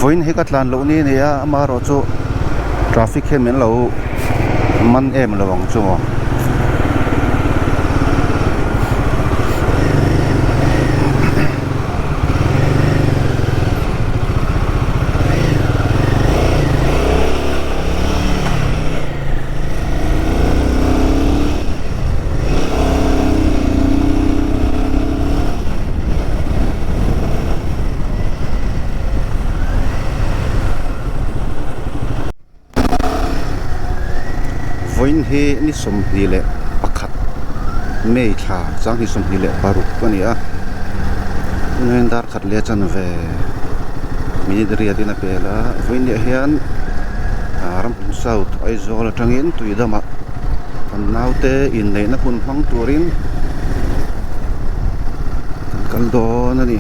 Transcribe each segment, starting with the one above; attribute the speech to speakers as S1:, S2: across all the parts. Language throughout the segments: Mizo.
S1: Vawiin hi ka tlan loh ni a ni a amaherawh chu traffic hian min lo man em lo ang chu maw. Vawiin hi ni 21 May thla 2026 a ni a tunah hian dar khat leh a chanve minute riat in a pel a vawiin ah hian ramhun south Aizawl atangin tuidamah kan naute inneihna hun hmang turin kan kal dawn a ni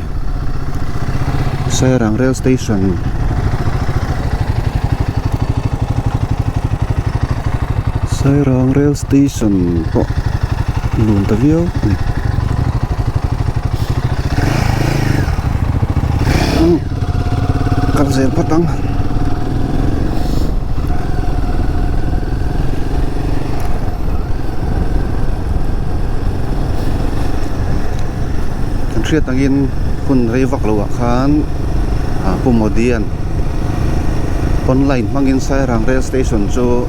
S1: Sairang rail station Sairang rail station pawh lun ta viau a ni. Kal zel phawt ang. Kan hriat angin hun rei vak loh ah khan Pu Modi-a'n online hmangin Sairang rail station chu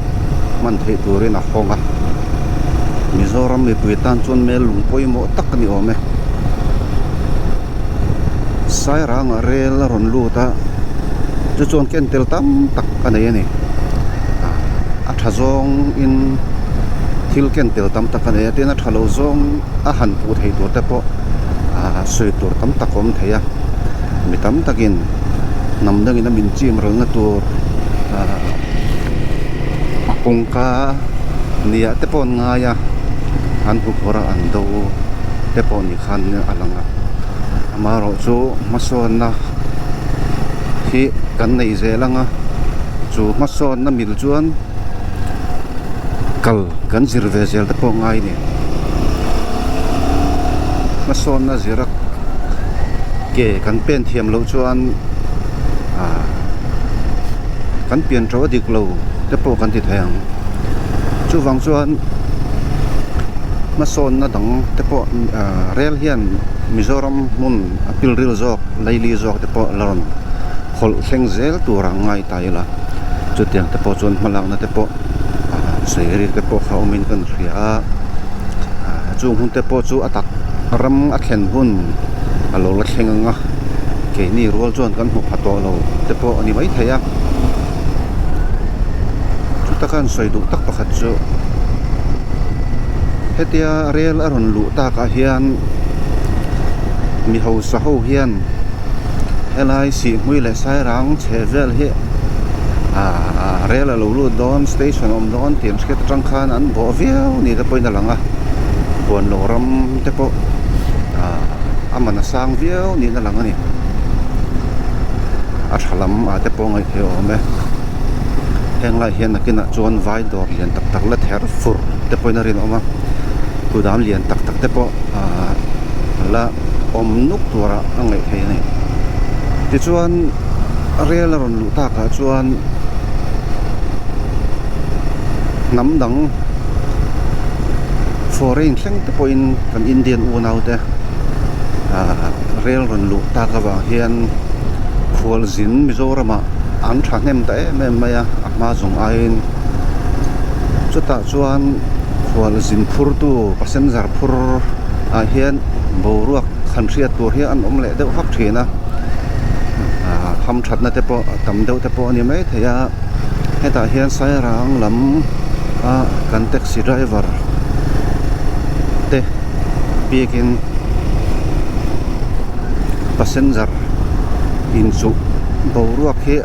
S1: hman theih turin a hawng a. Mizoram mipui tan chuan mel lung pawimawh tak a ni awm e. Sairangah rel a rawn lut a chu chuan ken tel tam tak a nei a ni a tha zawng in thil ken tel tam tak a nei a tin a tha lo zawng a han puh thei tur te pawh ah sawi tur tam tak a awm thei a mi tam takin hnam dangin a min chim ralna tur ah kawngka nia te pawh an ngai a an huphawrh a an do te pawh ni khan a lang a. Amaherawhchu hmasawnna hi kan nei zel ang a, chu hmasawnna mil chuan kal kan zir ve zel te pawh ngai a ni. Hmasawnna zira ke kan pen thiam loh chuan ah kan pian tho a dik lo te pawh kan ti thei ang. Chuvang chuan hmasawnna dang te pawh ah rel hian. Mizoram hmun a pilril zawk laili zawk te pawh la rawn hawlh thleng zel tur ang ngai ta ila chutiang te pawh chuan hmalakna te pawh ah sawi rik te pawh kha awmin kan hria a ah chung hun te pawh chu a tak ram a thlen hun a lo la thleng ang a keini rual chuan kan hmu pha tawh lo te pawh a ni maithei a chuta khan sawi duh tak pakhat chu hetia rel a rawn luh takah hian mi hausa ho hian helai sihhmui leh sairang chheh vel hi ahh rel a lo lut dawn station a awm dawn tih an hriat atang khan an bawh viau ni te pawhin a lang a huanlo ram te pawh ahh a man a sang viau niin a lang a ni a tha lam ah te pawh ngaihthei a awm e heng lai hian nakinah chuan vai dawr lian tak tak la ther fur te pawhin a rinawm a. Kudam lian tak tak te pawh ahh la awm nuk turah a ngaih theih a ni. Tichuan rel a rawn luh takah chuan hnam dang foreign thleng te pawhin kan Indian unau te ahh rel rawn luh tak avang hian khualzin Mizoramah an thahnem ta em em mai a a hma zawng aiin chutah chuan. Khual zin phurtu passenger phur ah hian boruak han hriat tur hi an awm leh deuh vak thin a ah hamthatna te pawh a tam deuh te pawh a ni maithei a hetah hian sairang lam a kan taxi driver te biakin passenger inchuh boruak hi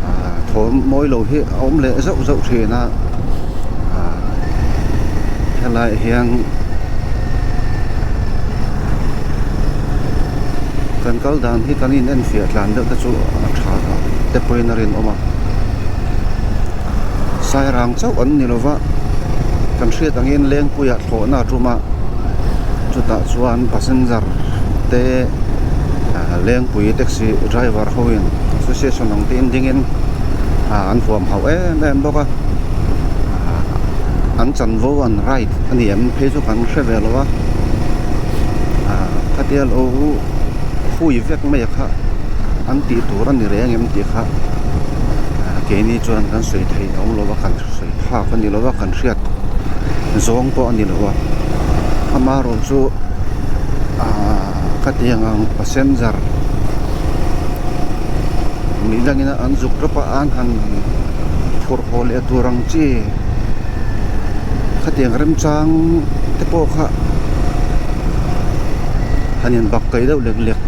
S1: ah thawm mawi lo hi a awm leh zauh zauh thin a. Helaiah hian kan kal dan hi kan in enfiah tlan deuh te chu a tha te pawhin a rinawm a sairang chauh an ni lova kan hriat angin lengpuiah thlawhna a tum a chutah chuan passenger te lengpui taxi driver ho in. Association ang te in ding in ah an huam hauh em em bawk a ah an chanvo an right a ni em phei chu kan hre ve lo a ah khatia lo hui vek mai a kha an tih tur a ni reng em tih kha ah keini chuan kan sawi theih a awm lo a kan sawi phak a ni lo a kan hriat zawng pawh a ni lo a amaherawhchu ah khatiang ang passenger midangin an zuk rawp a an han phurh haw leh tur ang chi khatiang remchang te pawh kha han in bak kaih deuh lek lek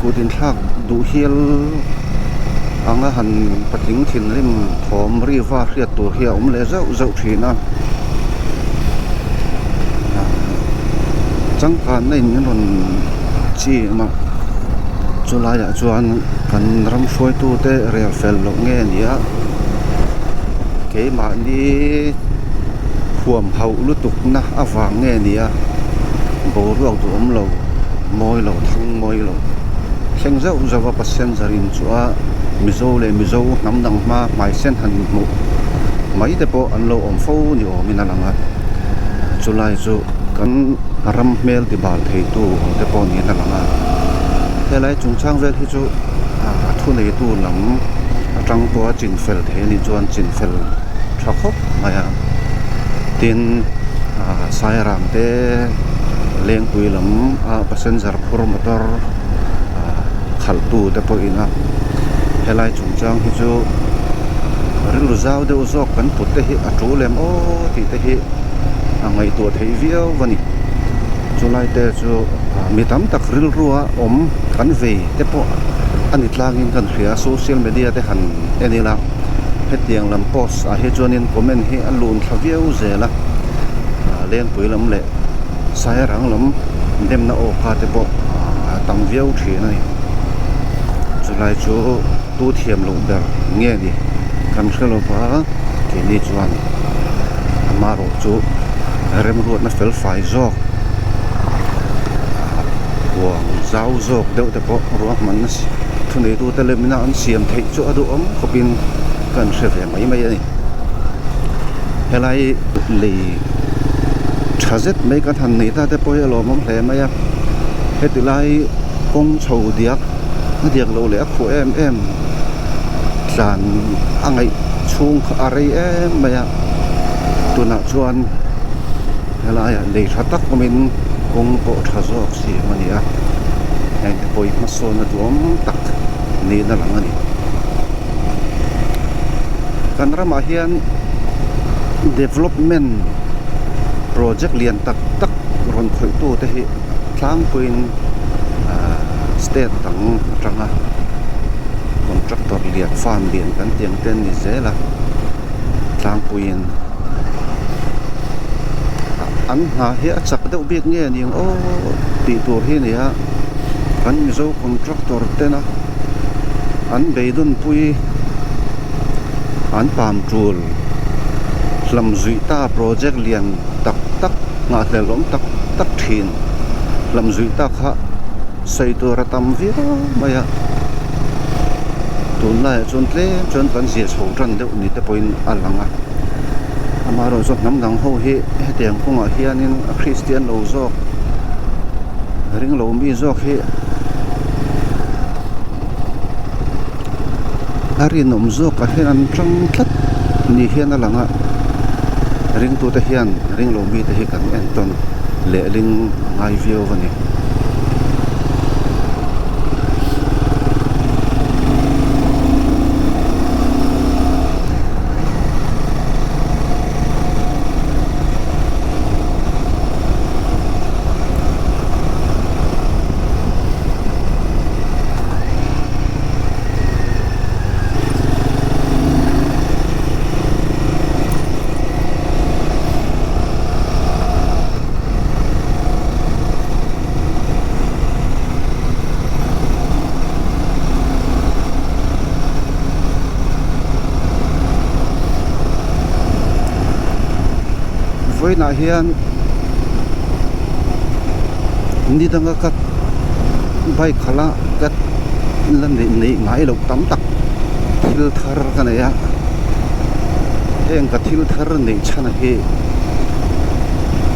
S1: kut inthlak duh hial anga han patling thinrim thawm riva hriat tur hi a awm leh zauh zauh thin a changkanna in min rawn chim a chulaiah chuan kan ram hruaitute rel fel loh nge ni a keimahni huam hauh lutuk na avang nge ni a boruak duhawm lo mawi lo thang mawi lo thleng zauh zauh a passenger in chu a mizo leh mizo hnam dang hma hmai sen han hmuh mai te pawh an lo awm fo ni awmin a lang a chulai chu kan ram hmel ti bal thei tu ang te pawh niin a lang a helai chungchang vel hi chu a thuneitu lam atang pawha chin fel thei anih chuan chin fel tha khawp mai a tin ah sairang te lengpui lam a passenger phur motor ah khalh tu te pawh in a helai chungchang hi chu rilru zau deuh zawk kan put te hi a tul em aw tih te hi a ngaihtuah theih viau a ni chulai te chu mi tam tak rilrua awm kan vei te pawh a ni tlangin kan hria social media te han en ila hetiang lam post ah hi chuanin comment hi a lun thla viau zel a lengpui lam leh sairang lam demna aw kha te pawh a tam viau thin a ni chulai chu tu thiam loh ber nge ni kan hre lova keini chuan amaherawh chu remruatna fel fai zawk huang zau zawk deuh te pawh ruahmanna thuneitute lemina an siam theih chu a duhawm khawpin kan hre ve mai mai a ni helai lei tha zet mai kan han nei ta te pawh hi a lawmawm hle mai a heti lai kawng chho diak a diak loh leh a khuh em em tlan a ngaih chhung kha a rei em mai a tunah chuan helaiah lei tha tak awmin kawng pawh tha zawk siam a ni a heng te pawh hi hmasawnna duhawm tak niin a lang a ni kan ramah hian development project lian tak tak rawn khawih tu te hi tlangpuiin ahh state dang atanga contractor lian farm lian kan tih ang te an ni zel a tlangpuiin an hna hi a chak deuh bik nge ni ang aw tih tur hi a ni a kan mizo contractor tena an beidawnpui an pam tul hlam zuih ta project lian tak tak nghahhlelh awm tak tak thin hlam zuih ta kha sawi tur a tam viau mai a tunlaiah chuan tlem chuan kan zia chho tan deuh ni te pawhin a lang a amaherawhchu chu hnam dang ho hi hetiang kawngah hianin a kristian lo zawk ring lo mi zawk hi a rinawm zawkah hian an tang tlat ni hian a lang a ringtute hian ring lo mite hi kan entawn lehling a ngai viau a ni. Vawiinah hian ni danga ka bike khalh a ka. la neih ngai loh tam tak thil thar ka nei a, heng ka thil thar neih chhan hi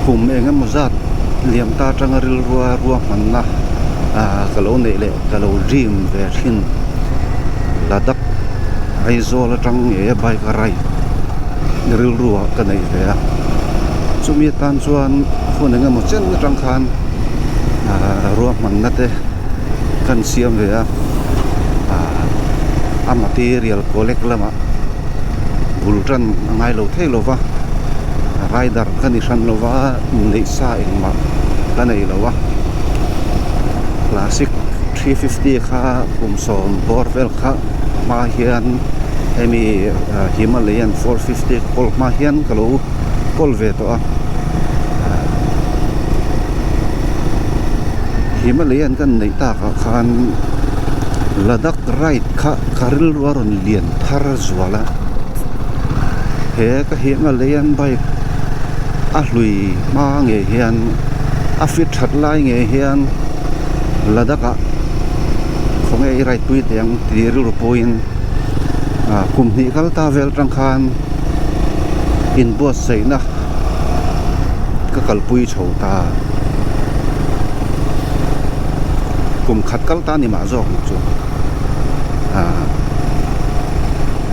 S1: kum eng emaw zat liam ta atanga rilrua ruahmanna ah ka lo neih leh ka lo dream ve thin Ladakh Aizawl atang nge bike a ride rilruah ka neih ve a, chumi atan chuan hun eng emaw chen atang khan ah ruahmanna te kan siam ve a ah a material collect lamah bul tan a ngai lo thei lo va rider ka ni hran lo va neih sa engmah ka nei lo a classic 350 kha kum sawm bawr vel kha hma hian hemi Himalayan 450 kawl hma hian ka lo kawl ve tawh a. Himalayan kan neih takah khan Ladakh ride kha ka rilru a rawn lian thar zual a, he ka Himalayan bike a hlui hma ngei hian a fit that lai ngei hian Ladakh ah khawnge i ride pui teh ang tih rilru pawhin ah kum hnih kal ta vel atang khan inbuatsaihna ka kalpui chho ta. Kum khat kal ta ni mah zawk ang chu. Ahh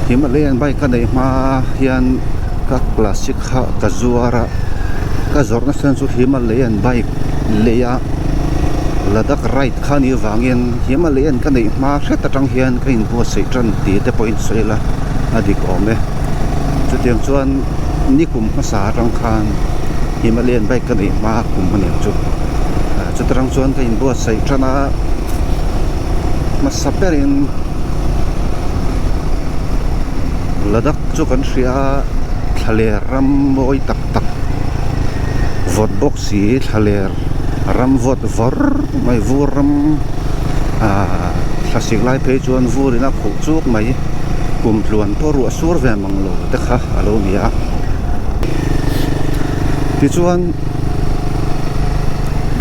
S1: Himalayan bike ka neih hma hian ka classic kha ka zuar a, ka zawrhna chhan chu Himalayan bike lei a Ladakh ride kha nih vangin Himalayan ka neih hma hret atang hian ka inbuatsaih tan tih te pawhin sawi ila a dik awm e. Chutiang chuan nikum hmasa atang khan Himalayan bike ka neih hma kum a niang chu. Chuta rang chuan ka inbuatsaih tan a, hmasa berin Ladakh chu kan hria a, thlaler ram mawi tak tak vawt bawk si thlaler ram vawt vawr mai vur ram ah thlasik lai phei chuan vur in a khuh chuk mai kum tluan pawh ruah sur ve mang lo te kha a lo ni a tichuan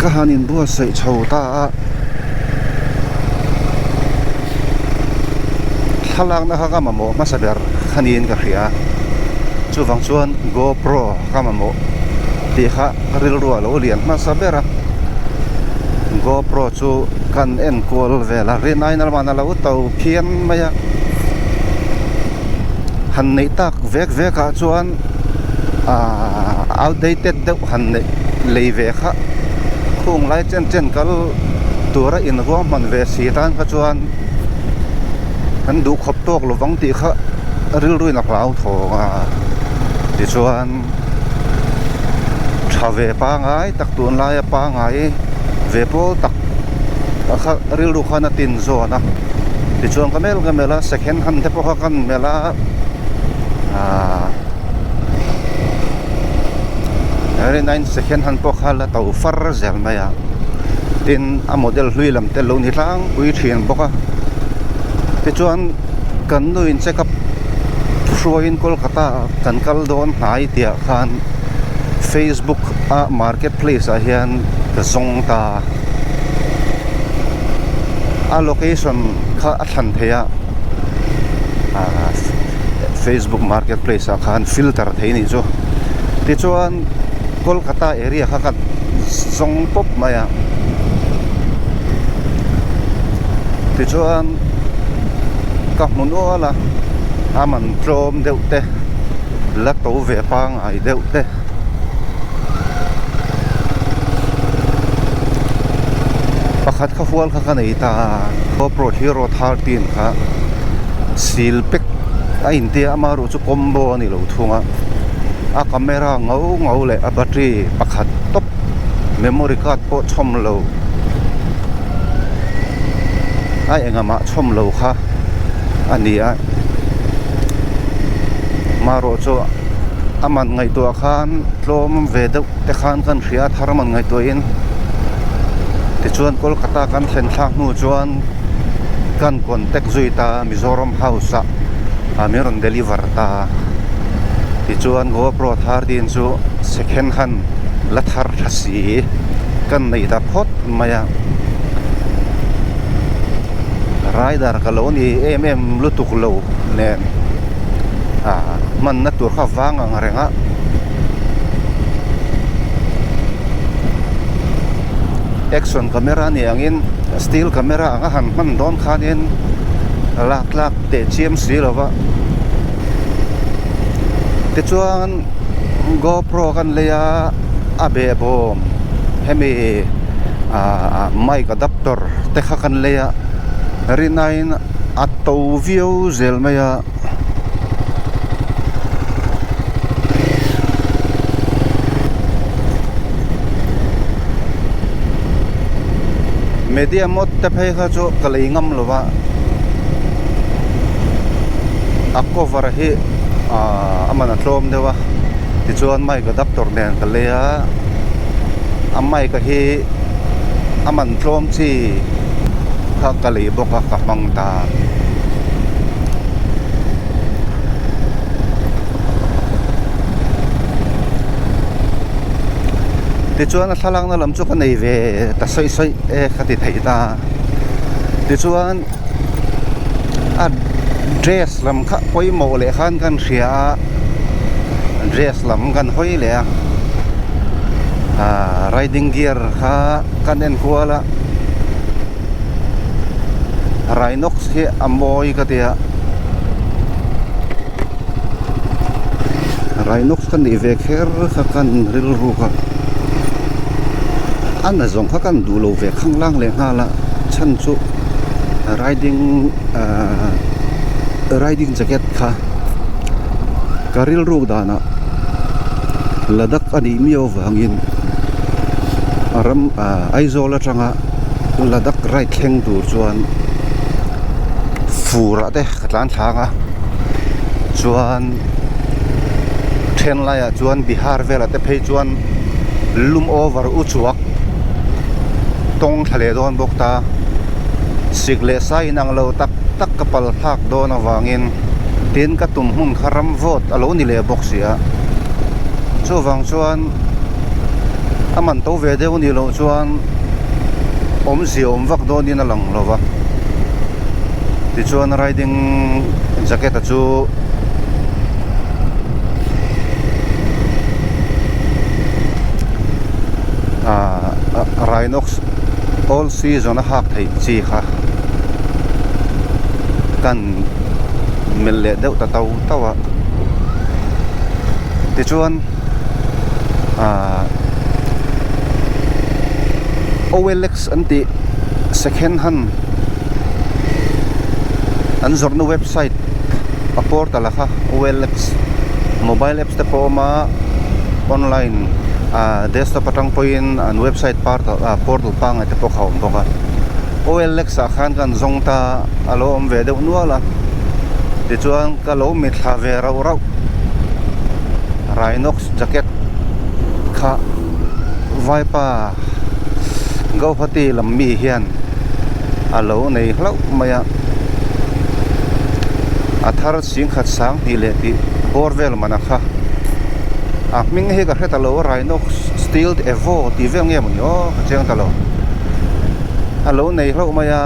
S1: ka han inbuatsaih chho ta a thlalakna kha ka mamawh hmasa ber kha niin ka hria chuvang chuan GoPro ka mamawh tih kha ka rilru a lo lian hmasa ber a GoPro chu kan enkual vel a rinai na lamah a lo to phian mai a. Han neih tak vek vek ah chuan ahh outdated deuh han neih lei ve kha khung lai chen chen kal tura inruang hman ve si tan kha chuan kan duh khawp tawk lo vang tih kha rilru in a hlau thawng a tichuan tha ve pangai tak tunlaia pangai ve pawl tak kha rilru khan a tin zawn a. Tichuan ka melh ka melh a second hand te pawh kha kan melh a ahh rin aiin second hand pawh kha la to far zel mai a tin a model hlui lam te lo ni tlangpui thin bawk a tichuan kan nu in check up hruaiin Kolkata ah kan kal dawn hnai tih ah khan Facebook a market place ah hian ka zawng ta. A location kha a thlan theih a ahh facebook market place ah khan filter theih a nih chu tichuan kolkata area kha ka zawng pawp mai a tichuan ka hmu nual a a man tlawm deuh te la to ve pangai deuh te. Pakhat kha hual kha ka nei ta a GoPro Hero 13 kha sil pack a intia amaherawh chu combo a ni lo thung a a camera ngau ngau leh a battery pakhat tawp memory card pawh chhawm lo a engah mah chhawm lo kha a ni a amaherawh chu a man ngaihtuah khan tlawm ve deuh te khan kan hria a thar man ngaihtuahin tichuan Kolkata kan thlen thlak hnu chuan kan contact zui ta Mizoram house ah ah min rawn deliver ta tichuan GoPro 13 chu second hand la thar tha si kan nei ta phawt mai a. Rider ka lo ni em em lutuk lo nen ah hmanna tur kha vang ang reng a. Action camera ni angin still camera anga han hman dawn khanin lak tlak teh chiam si lo va. Tichuan GoPro kan lei a a behbawm hemi ah mic adapter te kha kan lei a rinaiin a to viau zel mai a. Media mod te phei kha chu ka lei ngam lo va a cover hi ahh a man a tlawm deuh a tichuan mic adapter nen ka lei a a mic a hi a man tlawm chi kha ka lei bawk a ka hmang ta. Tichuan a thlalakna lam chu ka nei ve ta sawi sawi e ka ti thei ta tichuan a dress lam kha pawimawh leh khan kan hria a dress lam kan hawi leh a ahh riding gear kha kan en kual a. Rhinox hi a mawi ka ti a Rhinox ka nih ve kher kha kan rilru kha a na zawng kha kan duh lo ve khang lang leh nghal a chhan chu riding ahh riding jacket kha ka rilru danah Ladakh a nih miau avangin a ram ahh Aizawl atanga Ladakh ride thleng tur chuan fur ah te ka tlan thlang a chuan then laiah chuan Bihar velah te phei chuan lum over u chuak tawng thla leh dawn bawk ta sik leh sai inang lo tak tak ka pal thlak dawn avangin tin ka tum hmun kha ram vawt a lo ni leh bawk si a chuvang chuan a man to ve deuh a nih loh chuan awmzia awm vak dawnin a lang lo va tichuan riding jacket a chu ahh Rhinox all season a hak theih chi kha kan melh leh deuh ta tau tau a tichuan ahh OLX an tih second hand an zawrhna website a portal a kha OLX mobile apps te pawh a awm a online ah desktop atang pawhin an website portal pangngai te pawh kha a awm bawk a OLX ah khan kan zawng ta a lo awm ve deuh nual a tichuan ka lo mitthla ve rauh rauh Rhinox jacket kha vaipa Guwahati lam mi hian a lo nei hlauh mai a a thar singkhat sang hnih leh tih bawr vel man a kha a hming hi ka hre ta lo Rhinox steel evo tih vel nge mawni aw ka chiang ta lo a lo nei hlauh mai a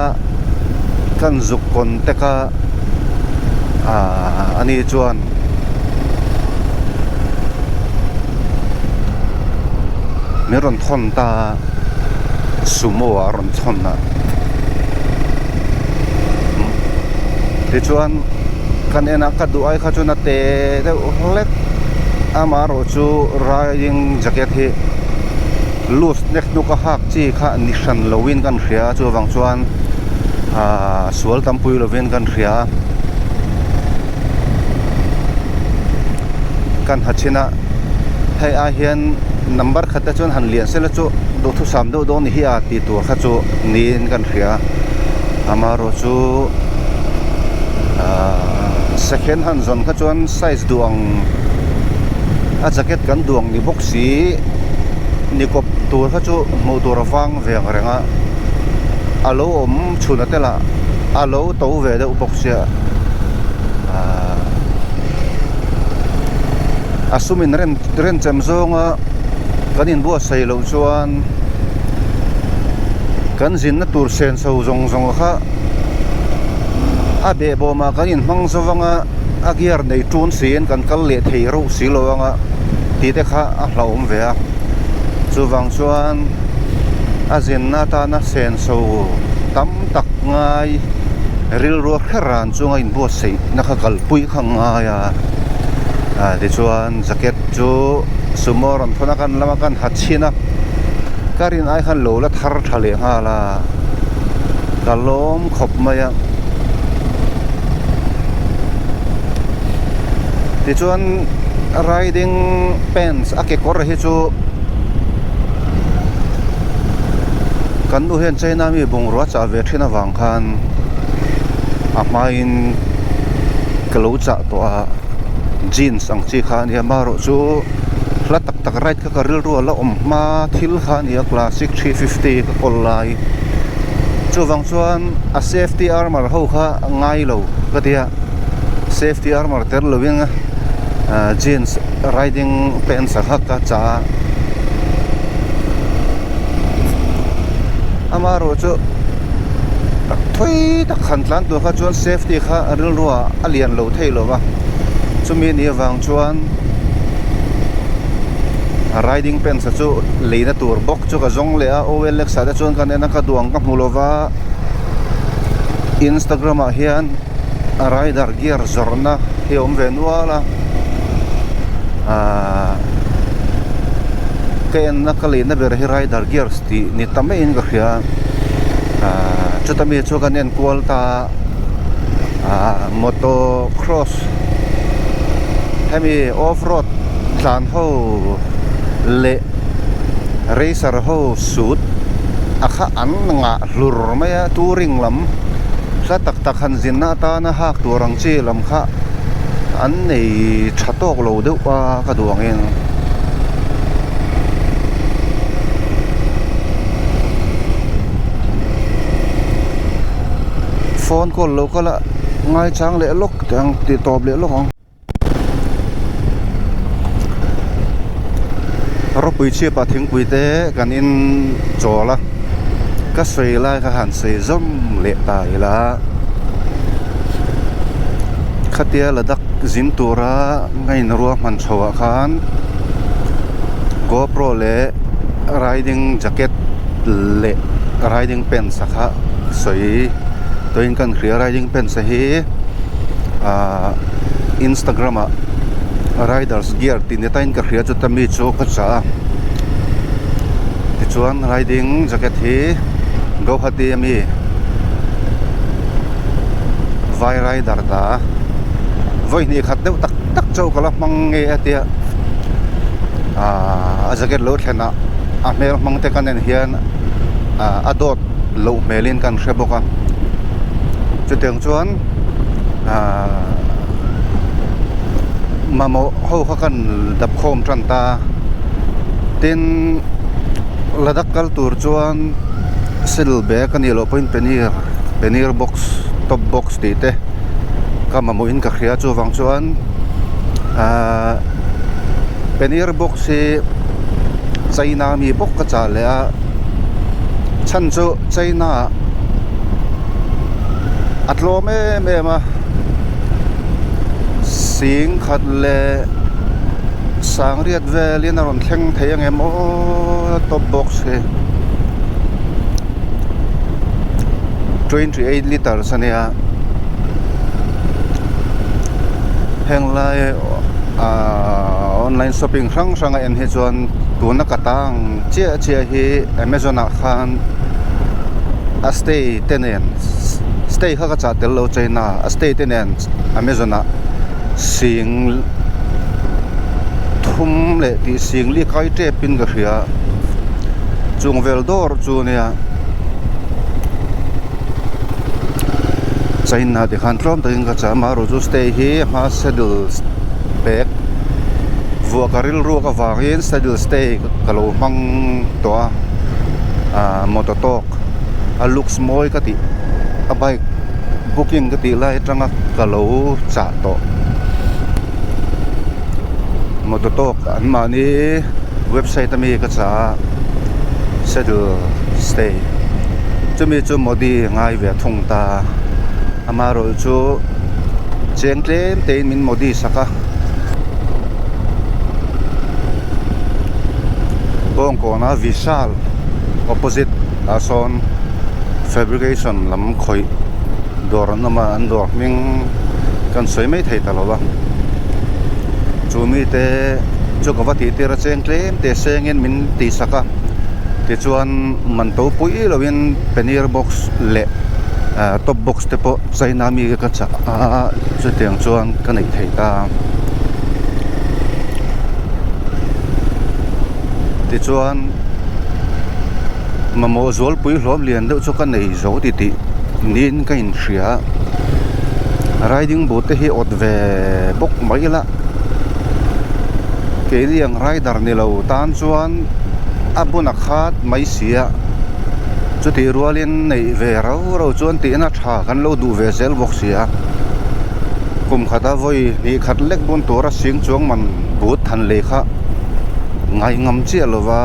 S1: kan zuk contact a ahh ani chuan. Min rawn thawn ta a sumo ah a rawn thawn a tichuan kan en a ka duh ai kha chuan a te deuh hlek amaherawh chu riding jacket hi loose nek hnuk a hak chi kha ni hran lovin kan hria a chuvang chuan ahh sual tampui lovin kan hria a. Kan ha chin a hei ai hian number khat te chuan han lian sela chu duhthusam deuh dawn ni hi a tih tur kha chu niin kan hria amaherawh chu ahh second hand zawn kha chuan size duh ang a jacket kan duh ang ni bawk si ni kawp tur kha chu hmuh tur a vang ve ang reng a a lo awm chhun a tel ah a lo to ve deuh bawk sia. A sum in rem renchem zawnga kan inbuatsaih loh chuan kan zinna tur senso zawng zawng kha A behbawmah kan inhmang zo vang a, a gear nei ṭun siin kan kal leh thei reuh si lo ang a tih te kha a hlauhawm ve a. Chuvang chuan a zinna atana senso tam tak ngai rilru hre ran chunga inbuatsaihna kha kalpui kha ngai a. Tichuan jacket chu sumo rawn thawn a kan lama kan ha chhin a, ka rin ai khan lo la thar tha leh nghal a. Ka lawm khawp mai a. Tichuan riding pants a kekawr hi chu kan nu hian China mi bungrua chah ve thin avang khan a hmain ka lo chah tawh a jeans ang chi kha a nia amaherawhchu hla tak tak ride kha ka rilru a la awm hma thil kha a nia classic 350 ka kawl lai chuvang chuan a safety armour ho kha ngai lo ka ti a safety armour tel lovin ah jeans riding pants a kha ka chah a amaherawhchu thui tak han tlan tur kha chuan safety kha rilru ah a lian lo thei lo va chumi nih avang chuan riding pants a chu leina tur bawk chu ka zawng leh a OLX ah te chuan kan en a ka duh ang ka hmu lo va Instagram ah hian rider gear zawrhna hi a awm ve nual a ahh ka enna ka leina ber hi rider gears tih ni ta maiin ka hria ahh chuta mi chu kan en kual ta a ahh motor cross hemi off road tlan ho leh racer ho sut a kha an ngah hlur mai a touring lam hla tak tak han zinna atana hak tur ang chi lam kha an nei tha tawk lo deuh a ka duh angin. Phone call lo kal a ngaichang leh lawk teh ang tih tawp leh lawk ang. Ropui chhiap ah thingpui te kan in chawl a ka sawi lai kha han sawi zawm leh ta ila khatia Ladakh zin tura ngain ruahman chho ah khan GoPro leh riding jacket leh riding pants a kha sawi tawhin kan hria riding pants a hi ahh Instagram ah riders gear tih ni tain ka hria chuta mi chu ka chah a tichuan riding jacket hi Guwahati ami vai rider ta vawi hnih khat deuh tak tak chauh ka la hmang nge a tia ahh a jacket lo thlen ah a hmel hmang te kan en hian ahh a dawt loh hmelin kan hre bawk a chutiang chuan ahh mamawh ho kha kan dap khawm tan ta tin Ladakh kal tur chuan saddle bag a nih loh pawhin paneer paneer box top box tih te ka mamawh in ka hria chuvang chuan ahh paneer box hi China mi bawk ka chah leh a chhan chu China ah a tlawm em em a sing khat leh sangriat velin a rawn thleng thei ang em aw top box hi 28 litres a nia heng lai ahh online shopping hrang hrang a en hi chuan tuna ka tang chiah chiah hi amazon ah khan a stay te nen stay kha ka chah tel lo china a stay te nen amazon ah sing thum leh tih sing li kai tep in ka hria chung vel dawr chu ania china ti khan tlawm takin ka chah amaherawhchu chu stay hi a hma saddle bag vuah ka rilruak avangin saddle stay ka lo hmang tawh a ah motor tawk a looks mawi ka tih a bike booking ka tih lai atanga ka lo chah tawh motor tawk an mahni website ami ka chah a saddle stay chumi chu modi ngai ve thung ta. Amaherawhchu cheng tlem tein min modi sak a. Bawngkawna Vishal opposite ah sawn fabrication lam khawih dawr an awm a an dawr hming kan sawi mai thei ta lo a chu mite chu ka va tih tir a cheng tlem te sengin min tih sak a tichuan man to pui lovin paneer box leh ah top box te pawh china mi ka chah a chutiang chuan ka neih theih ta tichuan mamawh zualpui hlawm lian deuh chu ka nei zo ti tih niin ka inhria riding boot te hi awt ve bawk mai ila keini ang rider ni lo tan chuan a bun a khat mai si a chutih rualin neih ve rau rau chuan tihna tha kan lo duh ve zel bawk si a kum khata vawi hnih khat lek bun tura sing chuang man but han lei kha ngai ngam chiah lo va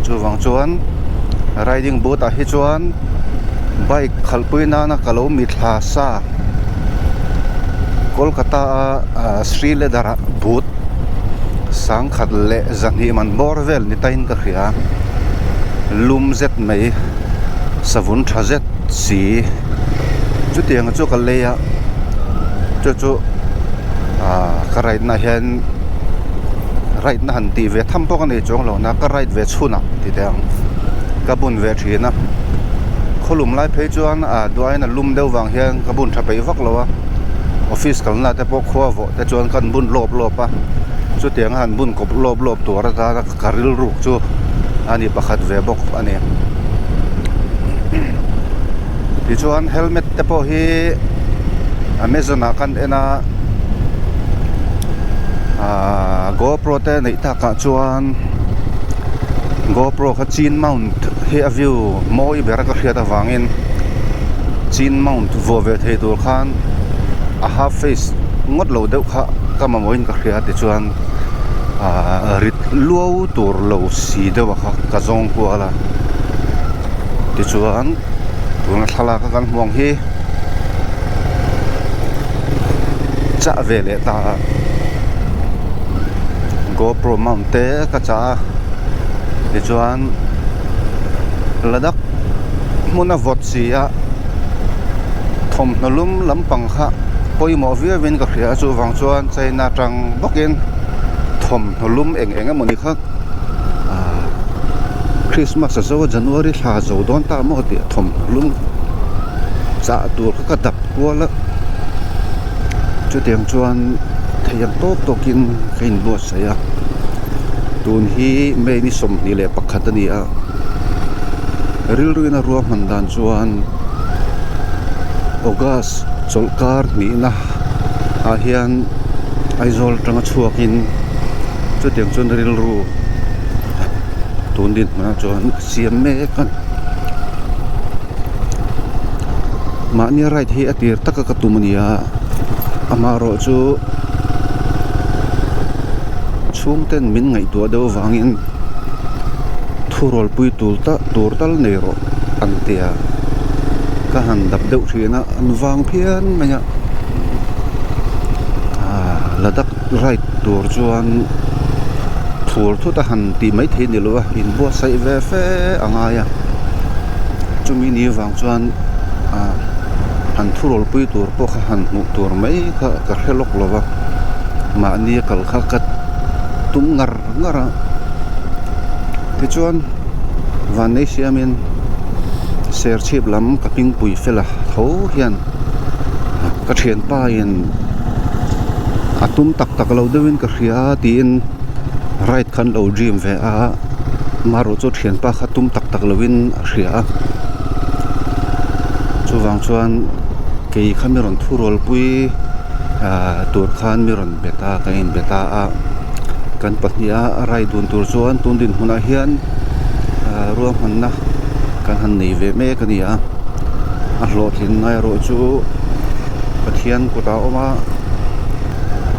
S1: chuvang chuan riding boot ah hi chuan bike khalhpui nana ka lo mithla sa Kolkata a ah Sri Leather ah boot sangkhat leh zahnih man bawr vel ni tain ka hria lum zet mai savun tha zet si chutiang chu ka lei a chu chu ah ka ride na hian ride na han tih ve tham pawh ka nei chuang lo na ka ride ve chhun ah ti teh ang ka bun ve thin a khawlum lai phei chuan ah duain a lum deuh vang hian ka bun tha peih vak lo a office kalna te pawh khua vawh te chuan kan bun lawp lawp a chutiang a han bun kawp lawp lawp tur atana ka rilruk chu a ni pakhat ve bawk a ni tichuan helmet te pawh hi amazon ah kan en a ahh gopro te neih takah chuan gopro kha chin mount hi a view mawi ber a ka hriat avangin chin mount vuah ve thei tur khan a half face ngawt lo deuh kha ka mamawhin ka hria tichuan ahh rit luau tur lo si deuh a kha ka zawng kual a tichuan tuna thlalak a kan hmuh ang hi chah ve leh ta a gopro mount te ka chah a tichuan Ladakh hmun a vawt si a thawmhnaw lum lampang kha pawimawh viau in ka hria a chuvang chuan China atang bawkin thawmhnaw lum eng eng emawni kha ah Christmas a zo a January thla zo dawn ta maw tih thawmhnaw lum chah tur kha ka dap kual a chutiang chuan thei ang tawk tawkin ka inbuatsaih a tun hi May ni 21 a ni a rilruina ruahman dan chuan August chawlhkar hnihna ah hian Aizawl atanga chhuakin chutiang chuan rilru tun dinhmunah chuan a siam mek a mahni ride hi a tir taka ka tum a ni a amaherawh chu chhungten min ngaihtuah deuh avangin thurawlpui tur tur tal nei rawh an ti a ka han dap deuh thin a an vang phian mai a ah Ladakh ride tur chuan phur thut a han tih mai theih a ni lo a inbuatsaih ve fe a ngai a chumi ni vang chuan ah han thurawlpui tur pawh kha han hmuh tur mai kha ka hre lawk lo va mahni a kal kha ka tum ngar ngar a tichuan vannei siamin serchhip lam ka hmingpui fel a tho hian ka thianpa in a tum tak tak lo deuhin ka hria a tiin ride kha an lo dream ve a marawh chu thianpa kha tum tak tak lovin a hria a chuvang chuan kei kha mi rawn thu rualpui ah tur khan mi rawn be ta ka inbe ta a kan pahniha ride dun tur chuan tun dinhmunah hian ah ruahmanna kan han nei ve mek a ni a a hlawhtlinna erawh chu Pathian kutah a awm a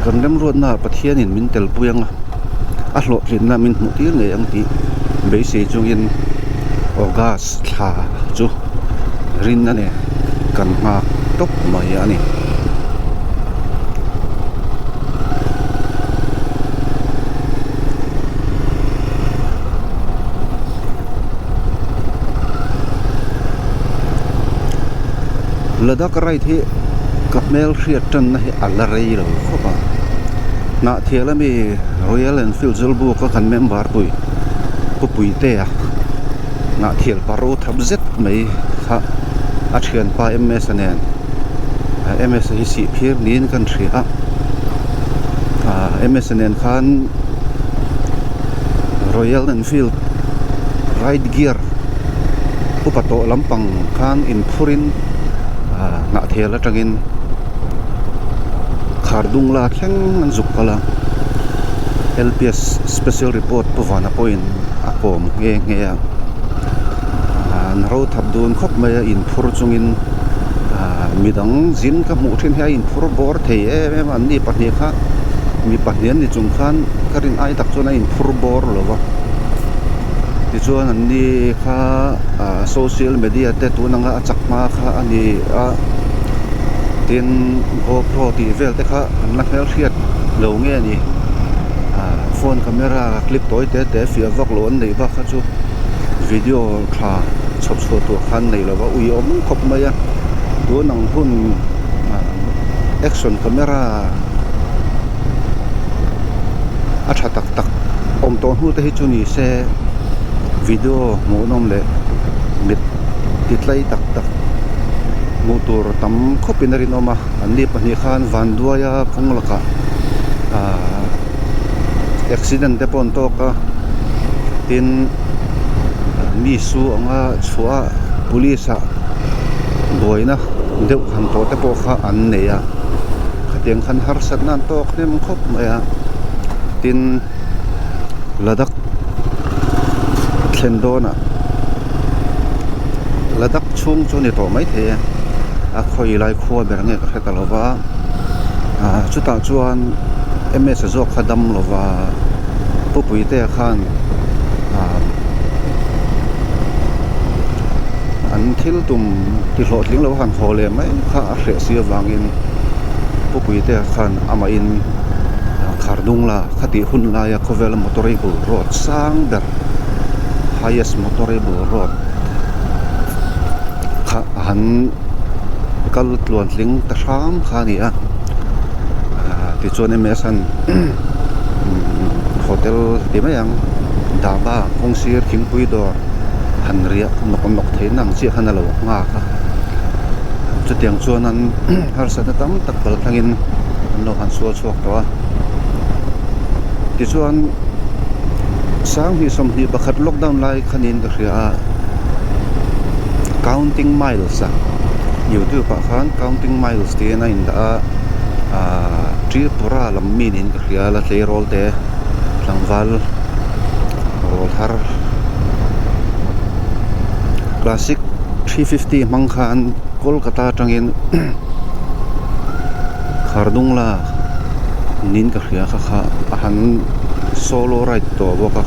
S1: kan remruatna ah Pathianin min telpui ang a a hlawhtlinna min hmuh tir ngei ang tih beisei chungin August thla chu rin a ni kan nghak. tawp mai a ni. Ladakh ride hi ka hmel hriat tanna hi a la rei lo khawp a, Hnahthial ami Royal Enfield Zawlbuk a kan member pui Pu Puitea Hnahthial paro thap zet mai kha a thianpa M_S-a nen M_S-a hi sih phir niin kan hria a ah M_S-a nen khan Royal Enfield ride gear upa tawh lampang khan inphurin ah Hnahthial atangin Khardungla thleng an zuk kal a L_P_S special report Pu Vana pawhin a kawm nghe nghe a an ro thap dun khawp mai a inphur chungin ah midang zin ka hmuh thin hi a inphur bawr thei em em a an ni pahnih kha mi pahnih an ni chung khan ka rin ai tak chuan a inphur bawr lo va tichuan an ni kha ah social media te tun anga a chak hma kha a ni a tin GoPro tih vel te kha an la hmelhriat lo nge a ni ah phone camera clip tawi te te fiah vak loh an neih bak kha chu video tha chhawp chhuah tur khan nei lo va ui awm khawp mai a tun ang hun action camera a tha tak tak awm tawh hnu te hi chu ni se video hmuhnawm leh mit ti tlai tak tak hmuh tur tam khawp in a rinawm a an ni pahnih khan vanduaia kawng lakah ahh accident te pawh an tawk a tin mi su anga chhuah a police ah buaina deuh han tawh te pawh kha an nei a khatiang khan harsatna an tawk hnem khawp mai a tin Ladakh thlen dawnah Ladakh chhung chu a ni tawh maithei e a khawi lai khua ber nge ka hre ta lo va ah chutah chuan M_S a zawk kha dam lo va Pu Puitea khan ah an thil tum ti hlawhtling lo a han haw leh mai kha a hreh si avangin Pu Puitea khan amahin Khardungla khatih hun laia khawvela motorable road sang ber highest motorable road kha a han kal tluan tling ta hram kha a ni a ah tichuan M_S an hotel ti mai ang dhaba kawng sir thingpui dawr han riah nawk nawk theih na ang chiah khan a lo nghak a chutiang chuan an harsatna tam tak kal thlangin an lo han sual chhuak tawh a tichuan 2021 lockdown lai khanin ka hria a counting miles a youtube ah khan counting miles tiin a indah a ahh Tripura lam mi niin ka hria a la tleirawl te tlangval rawl thar classic 350 hmang khan Kolkata atangin Khardungla niin ka hria kha kha a han solo ride tawh bawk a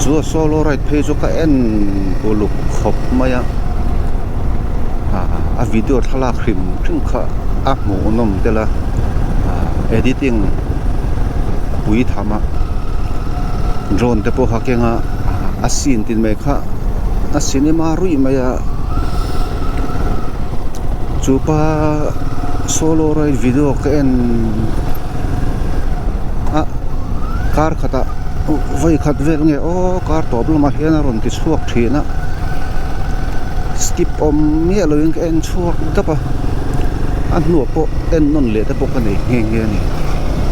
S1: chu a solo ride phei chu ka en uluk khawp mai a ah a video thlalak hrim hrim kha a hmuhnawm tel a ah editing a pui tham a drone te pawh kha keng a a scene tin mai kha a cinema ruih mai a chupa solo ride video ka en a kar khatah vawi khat vel nge aw kar tawp lamah hian a rawn ti chhuak thin a skip awm miah loin ka en chhuak dap a a hnuah pawh en nawn leh te pawh ka nei nghe nghe a ni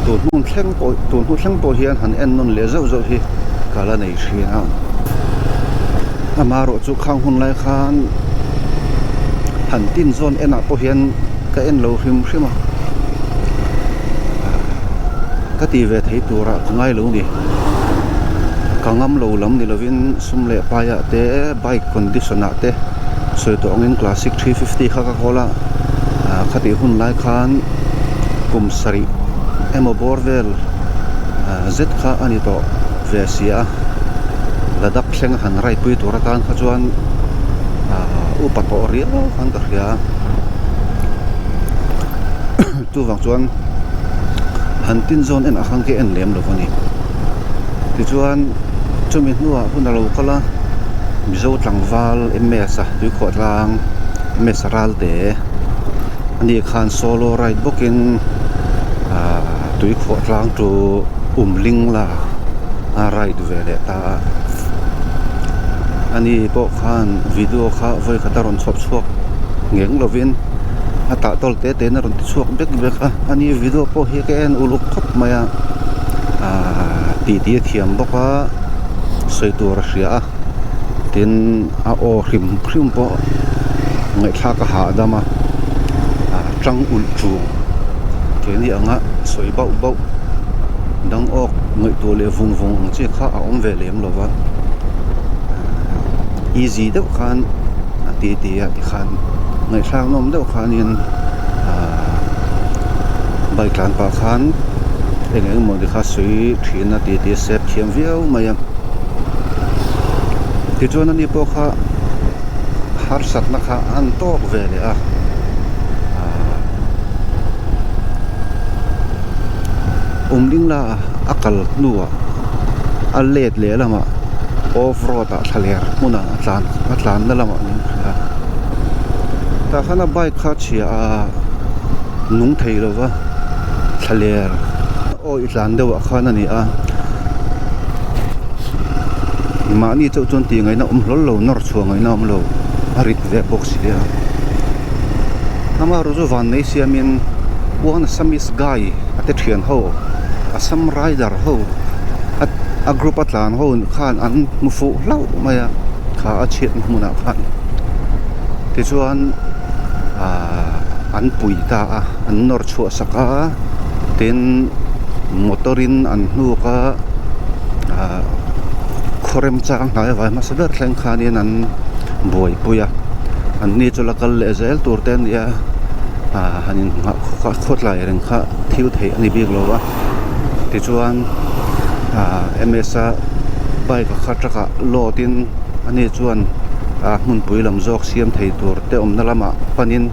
S1: tun hnu thleng pawh tun hnu thleng pawh hian han en nawn leh zauh zauh hi ka la nei thin a amaherawhchu khang hun lai khan han tin zawn enah pawh hian ka en lo hrim hrim a ka ti ve thei turah ka ngai lo ni ka ngam lo lam ni lovin sum leh paiah te bike condition ah te sawi tawh angin classic 350 kha ka kawl a ah khatih hun lai khan kum sarih emaw bawr vel ah zet kha a ni tawh ve si a Ladakh thleng a han ride pui tur atan kha chuan ah upa tawh riau khan ka hria a. Chuvang chuan han tin zawn enah khan ka en lem lo a ni. Tichuan chumi hnuah hun a lo kal a, Mizo tlangval MS a tuikhuah tlang MS Ralte a nih khan solo ride bawkin ahh tuikhuah tlang chu umling la a ride ve leh ta a. Ani pawh khan video kha vawikhat a rawn chhawp chhuak ngeng lovin a tah tawl te te in a rawn ti chhuak bek bek a ani video pawh hi ka en uluk khawp mai a ahh titi a thiam bawk a sawi tur a hria a tin a aw hrim hrim pawh ngaihthlak a hahdam a ah tang ulh chung keini anga sawi bauh bauh dang awk ngaihtuah leh vung vung ang chi kha a awm ve lem lo va easy deuh khan a titi a tikhan ngaihthlak nawm deuh khanin ahh bike tlan pah khan eng eng emaw tikha sawi thin a titi a sep thiam viau mai a tichuan ani pawh kha harsatna kha an tawk ve leh a ahh umding la a kal hnuah a let leh lamah off road ah thlaler hmunah a tlan a tlanna lamah min hrilh a tah khan a bike kha a chhia a nung thei lo va thlaler awih tlan deuh ah khan a ni a mahni chauh chuan tih ngaihna awm hlawl lo nawr chhuah ngaihna awm lo a rit ve bawk si a amaherawhchu chu van nei siamin one assamese guy a te thian ho assam rider ho a group a tlan ho khan an hmu fuh hlauh mai a kha a chhiatna hmunah khan tichuan ahh an pui ta a an nawr chhuah sak a tin motor in an hnuk a ahh khaw remchang hnai vai hmasa ber thleng khanin an buaipui a anni chu la kal leh zel tur te a ni a ahh han inngah khawtlai reng kha thil theih a ni bik lo a tichuan ahh M_S a bike a kha truck ah load in ani chuan ah hmunpui lam zawk siam thei tur te awmna lamah panin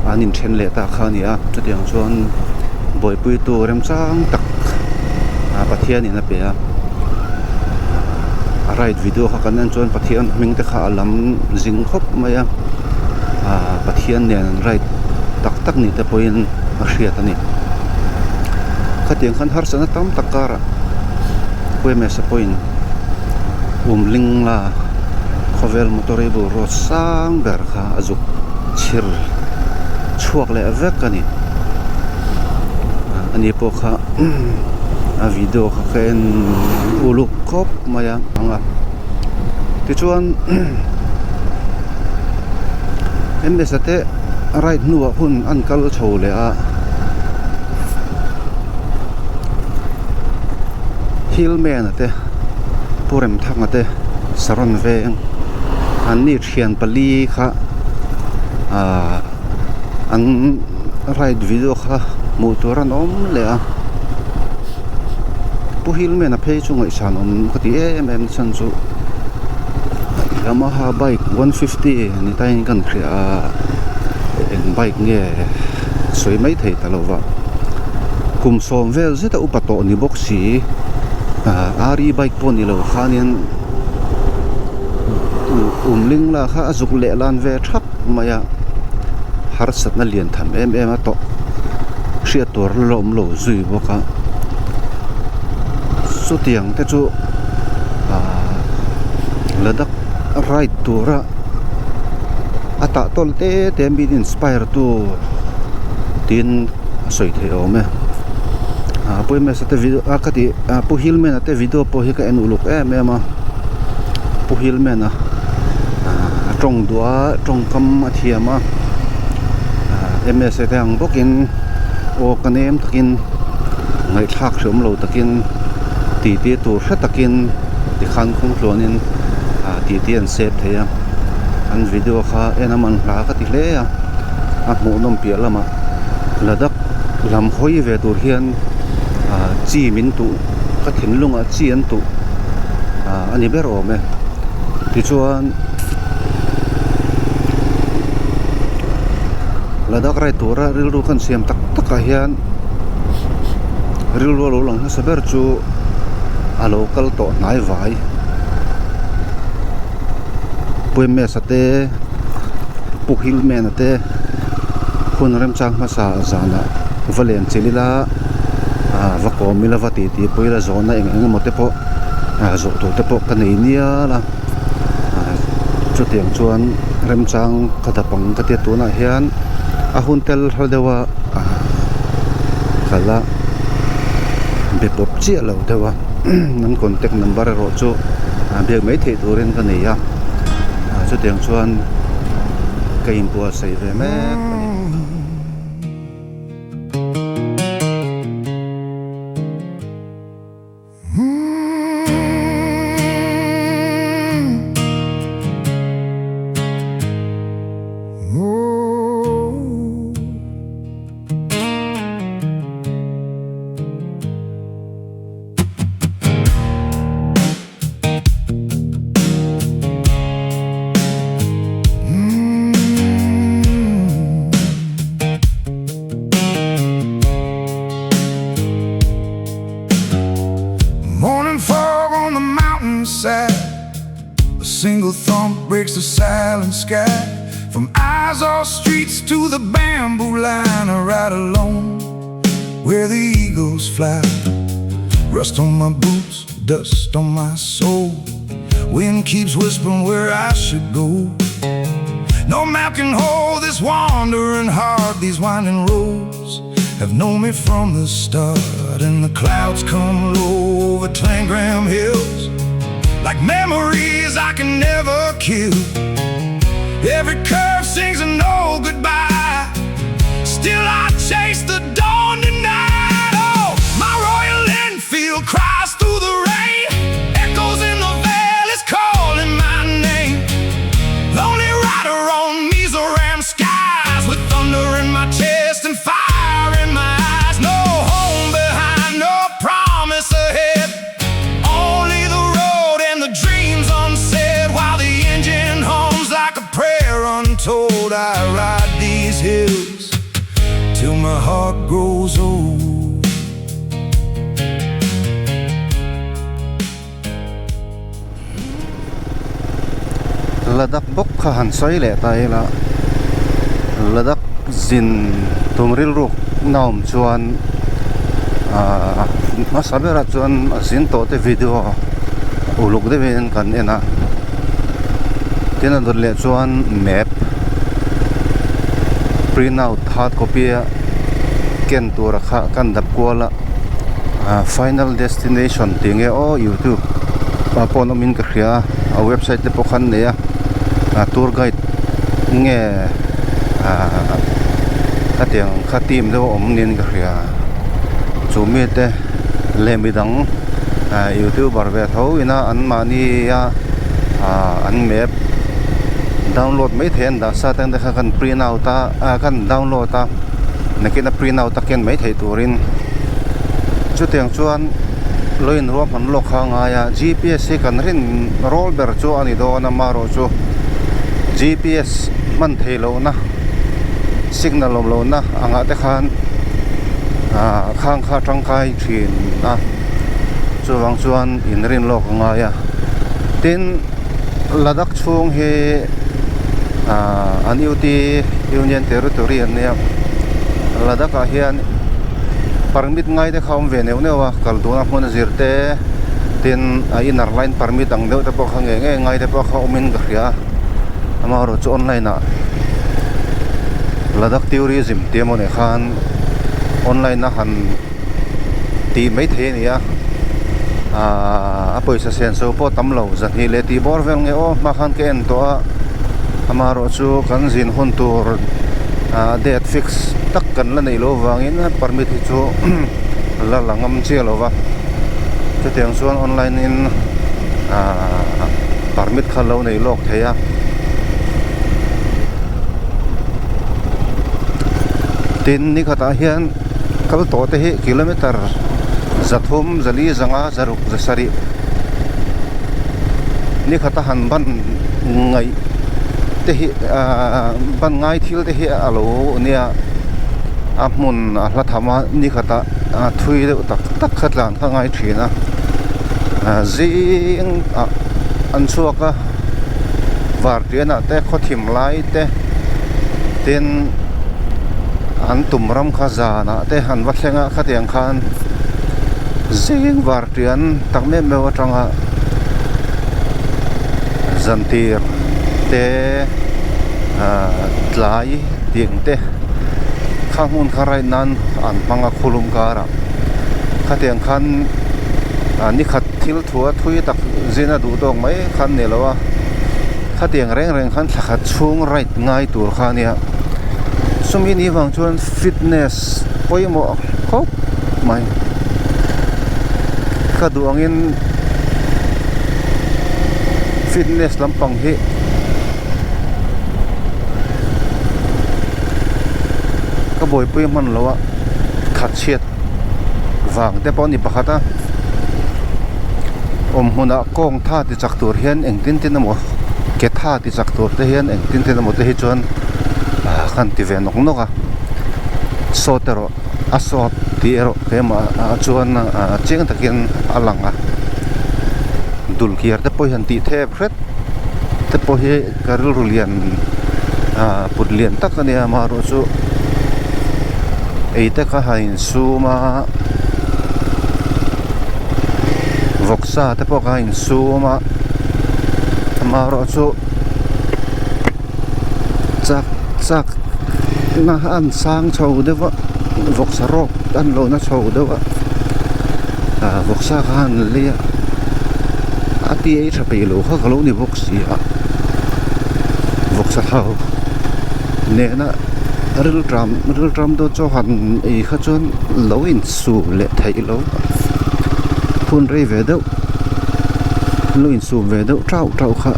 S1: an inthen leh ta kha a ni a chutiang chuan buaipuitu remchang tak ah Pathianin a pe a a ride video kha kan en chuan Pathian hming te kha a lam zing khawp mai a ah Pathian nen an ride tak tak ni te pawhin a hriat a ni khatiang khan harsatna tam tak karah Huaimesa pawhin Umling la khawvel motorable road sang ber kha a zuk chhir chhuak leh vek a ni ani pawh kha a video kha ka en uluk khawp mai a ang a tichuan M_S a te ride hnuah hun an kal chho leh a. Hillman a te Pu Remthanga te Saron veng an ni thian pali kha ahh an ride video kha hmuh tur an awm leh a Pu Hillman a phei chu ngaihsan awm ka ti em em chhan chu Yamaha bike 150 ni tain kan hria a eng bike nge sawi mai thei ta lo va kum sawm vel zet a upa tawh ni bawk si ah R E bike pawh ni lo khanin umling lah kha a zuk leh lan ve thap mai a harsatna lian tham em em a tawh hriat tur la awm lo zui bawk a chutiang te chu ah Ladakh ride tura a tah tawl te te min inspire tu tiin a sawi theih awm e ah Pu M_S a te video a ka tih ah Pu Hillman a te video pawh hi ka en uluk em em a Pu Hillman a ah a tawng duh a tawngkam a thiam a ah M_S a te ang bawkin aw ka nem takin ngaihthlak hreawm lo takin titi tur hre takin tikhan kawng tluanin ah titi an sep thei a an video kha en a man hla ka ti hle a a hmuhnawm piah lamah Ladakh lam hawi ve tur hian ah chi min tuh ka thinlungah chi an tuh ah a ni ber awm e tichuan Ladakh ride tura rilru kan siam tak tak. takah hian rilru a lo lang hmasa ber chu a lo kal tawh hnai vai Puimes a te Pu Hillman a te hun remchang hmasa zanah va len chilh ila ah va kawm ila va titi pawh ila zawhna eng eng emaw te pawh ah zawh tur te pawh ka nei nial a ah chutiang chuan remchang ka dap ang ka tia tunah hian a hun tel hla deuh a ah ka la be pawp chiah lo deuh a an contact number erawh chu ah biak mai theih turin ka nei a ah chutiang chuan ka inbuatsaih ve mek a ni.
S2: Morning fog on the mountainside A single thump breaks the silent sky From Aizawl streets to the bamboo line I ride alone where the eagles fly Rust on my boots, dust on my soul Wind keeps whispering where I should go No map can hold this wandering heart These winding roads have known me from the start And the clouds come low over Tlangram Hills Like memories I can never kill Every curve sings an old goodbye Still I chase the dawn tonight Oh, my Royal Enfield cries through the rain Echoes in the valleys calling my name Lonely rider on Mizoram skies With thunder in my chest and fire in my eyes No home behind, no promise ahead Only the road and the dreams unsaid While the engine hums like a prayer untold I ride these hills till my heart grows old
S1: Ladakh bawk kha han sawi leh ta ila Ladakh zin tum rilruk na awm chuan ahh hmasa berah chuan a zin tawh te video uluk deuhin kan en a tin a dawt leh chuan map print out hard copy a ken tura kha kan dap kual a ah final destination tih nge aw youtube ah pawh an awmin ka hria a website te pawh kha an nei a ah tour guide nge ah khatiang kha team deuh a awm niin ka hria chu mite leh midang ah youtuber ve tho ina an mahni a ah an map download mai thei an dah sa te kha kan print out a ah kan download a nakin a print out a ken mai theih turin chutiang chuan lo inruahman lawk kha a ngai a G_p_s hi kan rin rawl ber chu a ni dawn a amaherawhchu G_p_s hman theih lohna signal awm lohna angah te khan ah khang kha tangkai thin a chuvang chuan inrin lawk a ngai a tin Ladakh chhung hi ah an U_T Union Territory an nia Ladakh ah hian permit ngai te kha a awm ve neuh neuh a kal duhna hmun a zir te tin a inner line permit ang deuh te pawh kha ngei ngei ngai te pawh kha awmin ka hria a amaherawhchu chu online ah Ladakh tourism tih emaw ni khan online a han tih mai thei a ni a ahh a pawisa senso pawh tam lo zahnih leh tih bawr vel nge aw hma khan ka en tawh a amaherawhchu kan zin hun tur ah date fix tak kan la neih loh avangin permit hi chu la la ngam chiah lo va chutiang chuan online in ahh permit kha lo nei lawk thei a tin ni khatah hian. Kal tawh te hi kilometer 300, 400, 500, 600 ni khata han ban ngaih te hi ahh ban ngai thil te hi a lo nia. A hmun a hla tham a ni khatah thui deuh tak tak kha tlan kha a ngai thin a zing ah an chhuak a vartian ah te khawthim lai te tin an tum ram kha zan ah te an va thleng a khatiang khan zing vartian tak meuh meuh atanga zan tir te ahh tlai tiang te kha hmun kha ride nan an hmang a khulum karah khatiang khan ah ni khat thil thu a thui tak zin a duh tawk mai khan ni lo a khatiang reng reng khan thla khat chhung ride ngai tur kha a nia chumi ni vang chuan fitness pawimawh khawp mai ka duh angin fitness lampang hi. Ka buaipui hman lo a that chhiat vang te pawh a ni pakhat a awm hmunah kawng tha ti chak tur hian engtin tin emaw ke tha ti chak tur te hian engtin tin emaw te hi chuan ah kan ti ve nawk nawk a sawt erawh a sawt tih erawh keimah ah chuan ah chiang takin a lang a dul kiar te pawh hi han tih thep hret te pawh hi ka rilru lian ah put lian tak a nia amaherawhchu ei te kha han insum a vawksa te pawh kha a insum a amaherawhchu chak chak na an sang chho deuh a vawksa rawk an lo na chho deuh a ah vawksa kha han lei a a ti ei tha peih loh kha ka lo ni bawk si a vawksa thau nena rilṭam rilṭam dawn chaw han ei kha chuan lo insum leh theih loh hun rei ve deuh lo insum ve deuh tauh tauh kha.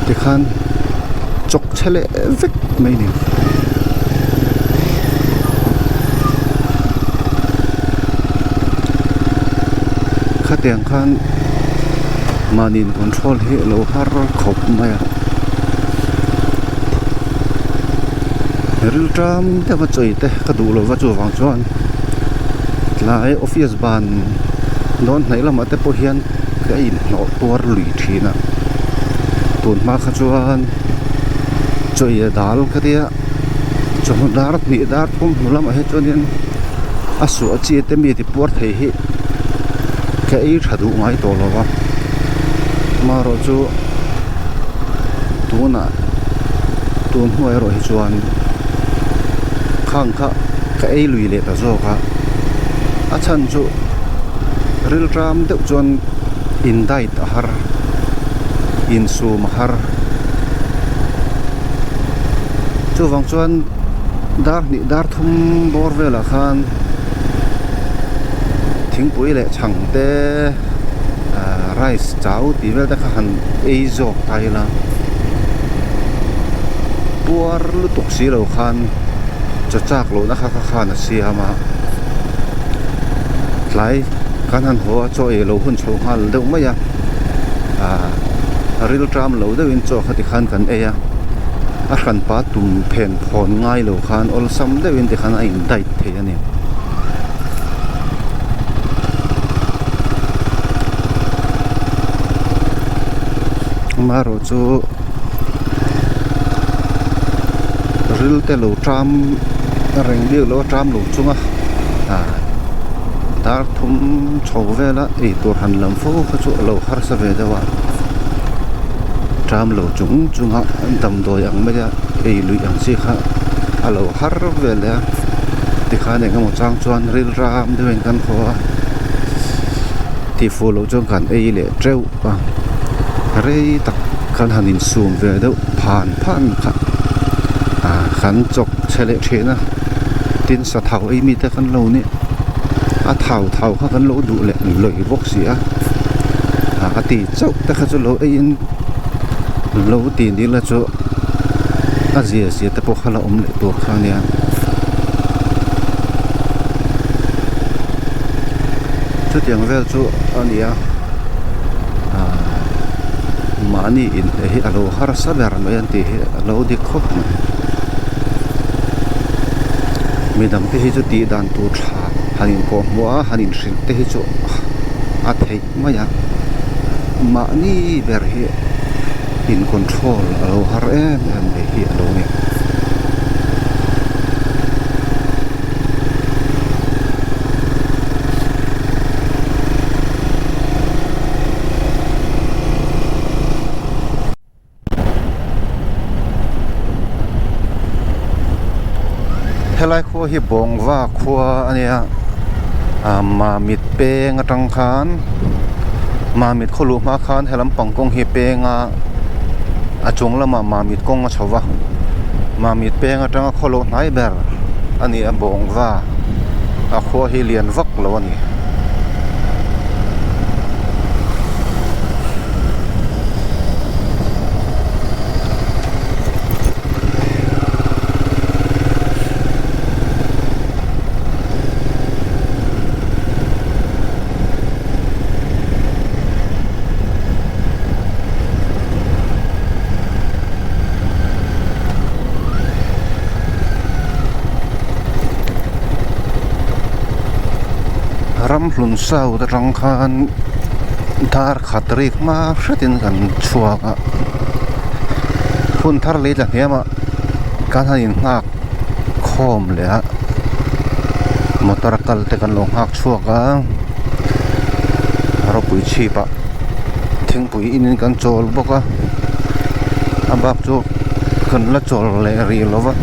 S1: Tikhan chawk chhe leh vek mai ni. Khatiang khan mahni in control hi a lo har khawp mai a. Rilṭam deuha chawi te ka duh lova chuvang chuan tlai office ban dawn hnaih lamah te pawh hian ka inhnawh tuar lui thin a tun hma kha chuan chawi a dal ka tia chawhnu dar hnih dar thum hnu lamah hi chuanin a suah chi te mi ti puar thei hi ka ei tha duh ngai tawh lo va amaherawhchu tunah tun hnuai erawh hi chuan khang kha ka ei lui leh ta zawk a a chhan chu rilṭam deuh chuan in diet a har insum a har chuvang chuan dar hnih dar thum bawr velah khan thingpui leh chhang te ahh rice chau tih vel te kha han ei zawk ta ila puar lutuk si lo khan chaw chak lohna kha kha khan a siam a tlai kan han haw a chaw ei lo hun chho nghal deuh mai a ahh rilṭam lo deuhin chaw kha tikhan kan ei a a hranpa tum phen phawn ngai lo khan awlsam deuhin tikhan a in diet thei a ni. Amaherawhchu ril te lo ṭam reng bik lo a ṭam lo chung a ah dar thum chho vela eitur han lam fo kha chu a lo harsa ve deuh a ṭam lo chung chung a damdawi ang mai a ei luih ang chi kha a lo har vel leh a tikhan eng emaw chang chuan ril ram deuhin kan haw a tihfuh loh chuan kan ei leh teuh a rei tak kan han insum ve deuh phan phan kha ah kan chawk chhe leh thin a tin sa thau ei mite kan lo nih a thau thau kha kan lo duh leh lawih bawk si a ah a ti chauh te kha chu lo eiin lo ti ni la chu a zia zia te pawh kha la awm leh tur kha ania chutiang vel chu a ni a ah. Mahni inhneh hi a lo harsa ber mai an tih hi a lo dik khawp mai. Midang te hi chu tih dan tur tha han inkawh hmuh a han inhrilh te hi chu a theih mai a. Mahni ber hi in control a lo har em em mai hi a lo ni. Helai khua hi Bawngva khua a nia ah Mamit peng atang khan Mamit khaw luh hma khan he lampang kawng hi peng a a chung lamah Mamit kawng a chho va Mamit peng atanga khaw loh hnai ber a ni a Bawngva a khua hi lian vak lo a ni. Ramhlun south atang khan dar khat rik hma hretin kan chhuak a hun thar lei tla hniam ah kan han in nghak khawm leh a motor a kal te kan lo nghak chhuak a rawpui chhip ah thingpui in in kan chawl bawk a a bak chu kan la chawl leh rih lo va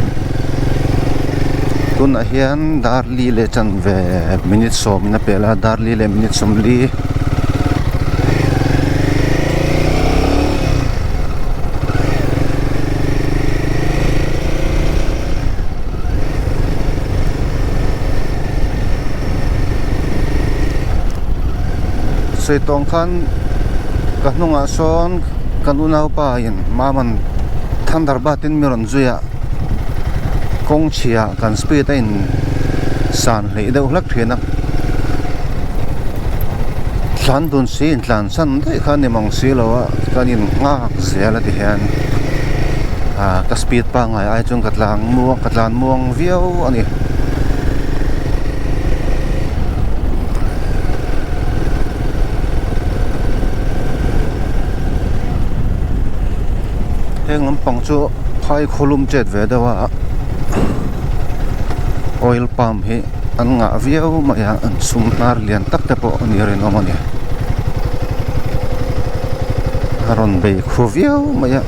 S1: tunah hian dar li leh chanve minute sawm in a pel a dar li leh minute sawmli. Sawi tawng khan ka hnungah sawn kan unaupa in Maman Thunderbird in mi rawn zui a kawng chhia kan speed a in san hleih deuh hlek thin a tlan dun si in tlan san daih kha a ni mang si lo a kan in nghak zel a ti hian ah ka speed pangngai ai chuan ka tlang muang ka tlan muang viau a ni. Heng lampang chu phai khawlum chet ve deuh a oil palm hi an ngah viau mai a an sum hnar lian tak te pawh a ni rinawm a ni a rawn bei khu viau mai a.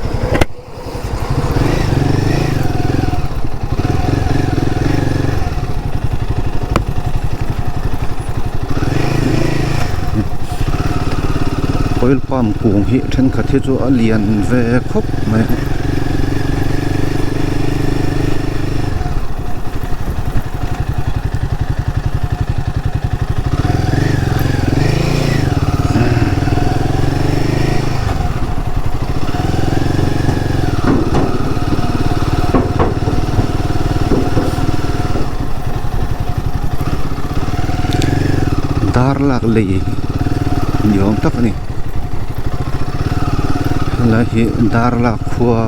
S1: Oil palm kung hi thenkhat hi chu a lian ve khawp mai a. Dar lak lei ni awm tak a ni helai hi dar lak khua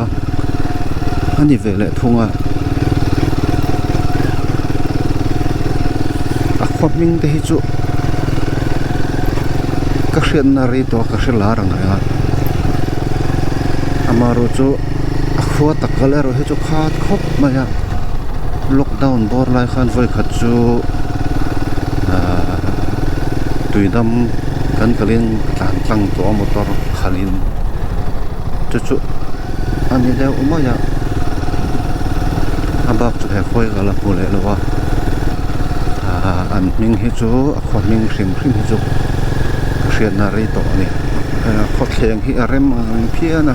S1: a ni ve leh thung a a khaw hming te hi chu ka hriatna rei tawh a ka hre lar ang reng a amaherawh chu a khua tak kal erawh hi chu khat khawp mai a lockdown bawr lai khan vawi khat chu ahh tuidam kan kalin ka tlan tlang tawh a motor khalhin chu chu a ni deuh mai a a bak chu he khawi ka la hmu leh lo a ahh an hming hi chu a khaw hming hrim hrim hi chu ka hriatna rei tawh a ni khawthleng hi a rem ang phian a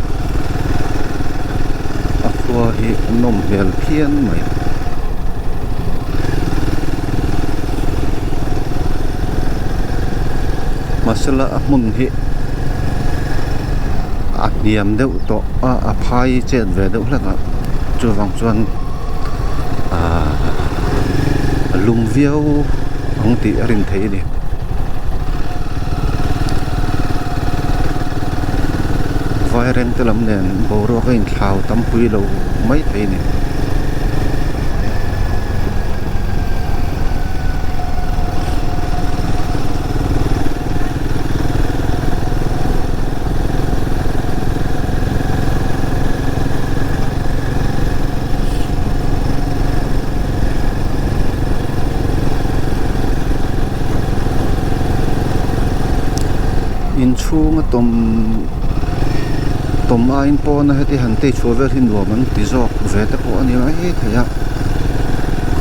S1: a khua hi a nawm hmel phian mai. Mahsela a hmun hi a hniam deuh tawh a a phai chet ve deuh hlek a chuvang chuan ahh a lum viau ang tih a rin theih a ni. Vairengte lam nen boruak a inthlau tam pui lo mai thei a ni. Inchhunga tawm tawm aiin pawna heti han tei chhuah vel hi nuam an ti zawk ve te pawh a ni mai thei a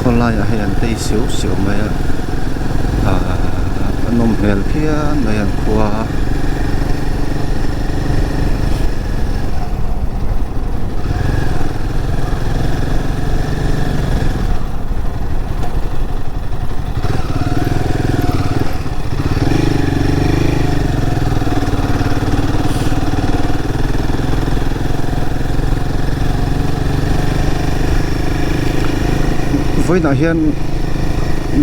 S1: khawlaiah hei an tei siau siau mai a ahh a nawm hmel phian mai an khua. Vawiinah hian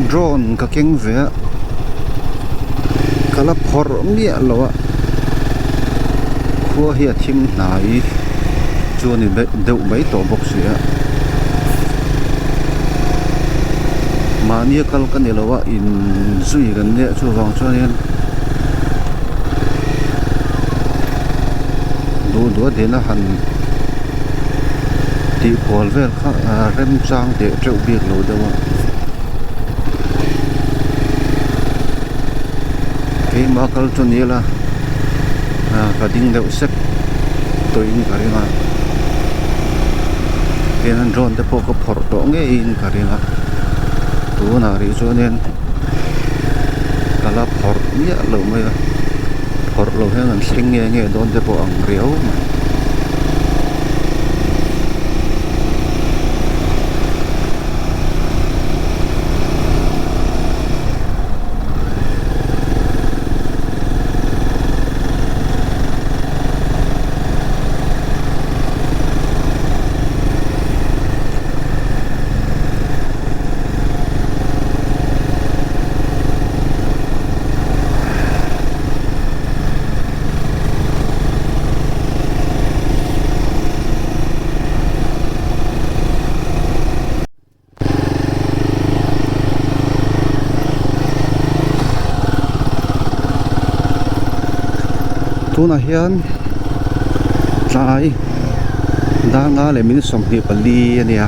S1: drone ka keng ve a ka la phawrh miah lo a khua hi a thim hnai chu a ni deuh mai tawh bawk si a mahni a kal ka ni lo a in zui kan nia chuvang chuanin duh duh a dena han tih kual vel kha remchang teh teuh bik lo deuh a keimah kal chu ni ila ka ding deuh sek tawhin ka ring a tihian drone te pawh ka phawrh tawh ngeiin ka ring a tunah rih chuanin ka la phawrh miah lo mai a phawrh loh hian an thleng nge nge dawn te pawh ang riau mai. Tunah hian tlai dar nga leh minute 24 a ni a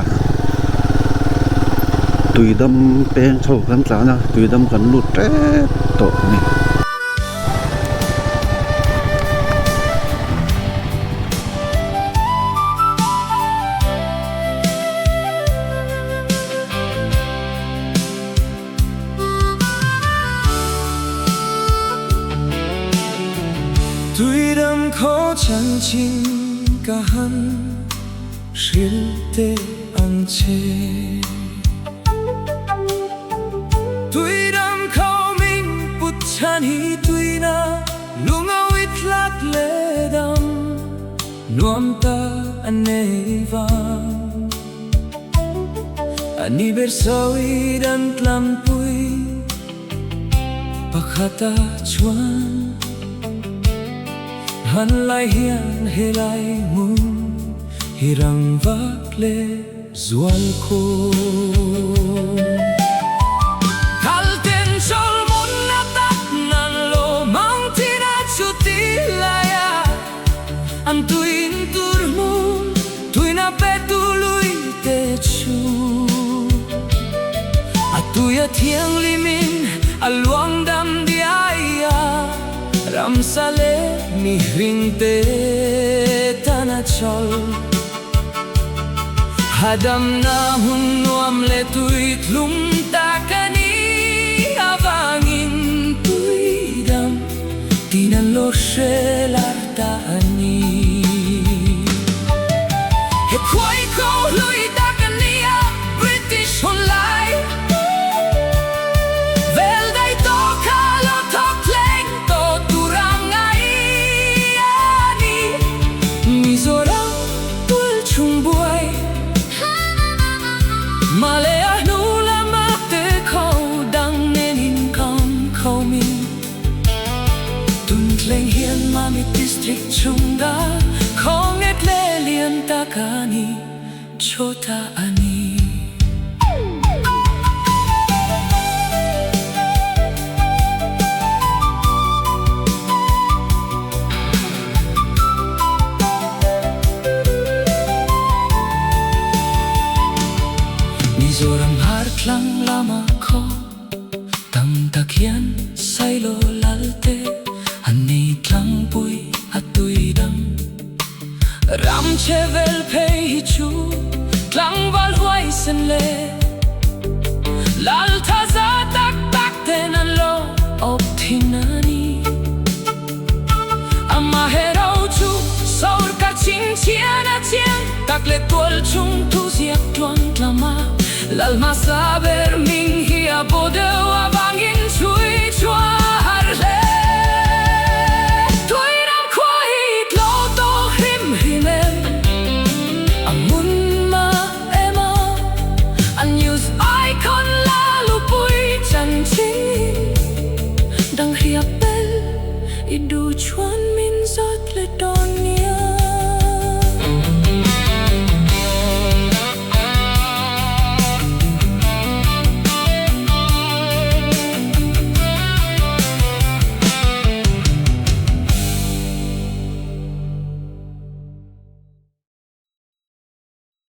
S1: tuidam peng chho kan tlan a tuidam kan lut tep tawh a ni.
S2: Tuidam khaw chanchin ka han hrilh teh ang che. Tuidam khaw min put chhan hi tuina lungawi tlak leh dam nuam ta a nei vang. A ni ber sawi dan tlangpui pakhata chuan han lai hian helai hmun hi rang vak leh zual khawm. Kalten chawlhmun a tak nan lo mang thin a chuti laia an tuin tur hmun tuina pe tu lui te chu a tui a thianghlimin a luang dam diai a ramsa leh mihring te tan a chawl Hadamna hun nuam leh tui thlum tak a ni avangin tuidam tin an lo hre lar ta a ni. He khuai ko hlui tak a ni a, British hun lai vel daih tawh kha lo thawk thleng tawh tur a ngai a ni. Mizoram tul chhung buai Mah leh a hnu lama te kho dang nen inkawm khawmin Tun thleng hian Mamit District chhung.
S3: tak a ni chawta a ni. Mizoram har tlang lama khaw tam tak hian Sailo Lalte an nei tlangpui a tui dang. Ram che vel phei hi chu tlangval huaisen leh Lal tha za tak tak ten an lo awp thin a ni. Amaherawhchu sorkar chhinchhiahna chiang tak leh tual chung thu ziak tluang tlama Lal hmasa ber hming hi a bo deuh a.